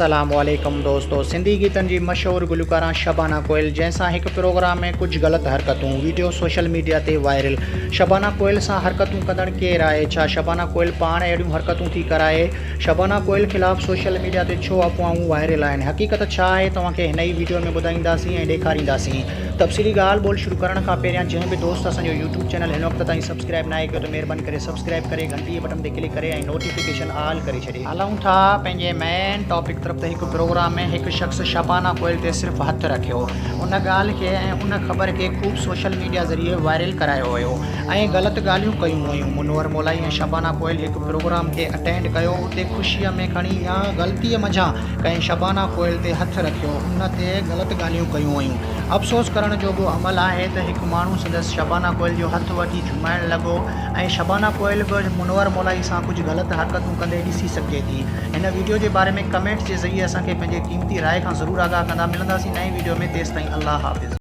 السلام عليڪم دوستو سنڌي گيتن جي مشهور گلوڪاران شبانه ڪوئل جنهن سان هڪ پروگرام ۾ ڪجهه غلط حرڪتون ويڊيو سوشل ميڊيا تي وائرل شبانه ڪوئل سان حرڪتون ڪندڙ ڪير آهي ڇا شبانه ڪوئل پاڻ اهڙيون حرڪتون ٿي ڪرائي شبانه ڪوئل خلاف سوشل ميڊيا تي ڇو افواهون وائرل آهن حقيقت ڇا آهي توهان کي هن ئي ويڊيو ۾ ٻڌائينداسين ۽ ڏيکارينداسين تفصيلي ڳالهه ٻولهه شروع ڪرڻ کان پهريان جنهن به دوست اسان جو يوٽيوب چينل هن وقت تائين سبسڪرائب ناهي ڪيو ته مهرباني ڪري سبسڪرائب ڪري گهنٽي جي بٽڻ تي ڪلڪ ڪري ۽ نوٽيفڪيشن آل ڪري ڇڏي. هلون ٿا پنهنجي مين ٽاپڪ طرف ته هڪ پروگرام ۾ هڪ شخص شبانه ڪوئل تي صرف هٿ رکيو ان ڳالهه کي ۽ ان خبر کي خوب سوشل ميڊيا ذريعي وائرل ڪرايو ويو ۽ غلط ڳالهيون ڪيون ويون منور مولائي ۽ شبانه ڪوئل هڪ پروگرام کي اٽينڊ ڪيو اتي خوشيء ۾ کڻي يا غلطيء منجهان ڪنهن شبانه ڪوئل تي هٿ رکيو ان تي غلط ڳالهيون ڪيون ويون. افسوس ڪرڻ جوڳو عمل آهي ته هڪ ماڻهو سندس شبانه ڪوئل جو هٿ وٺي جهومائڻ لڳو ۽ شبانه ڪوئل به منور مولائي سان ڪجهه غلط حرڪتون ڪندي ڏسي سگهجي ٿي. هن ويڊيو جي باري ۾ ڪمينٽس جي ذريعي اسان کي پنهنجي قيمتي راء کان ضرور آگاهه ڪندا. ملنداسين نئين ويڊيو ۾ تيستائين الله حافظ.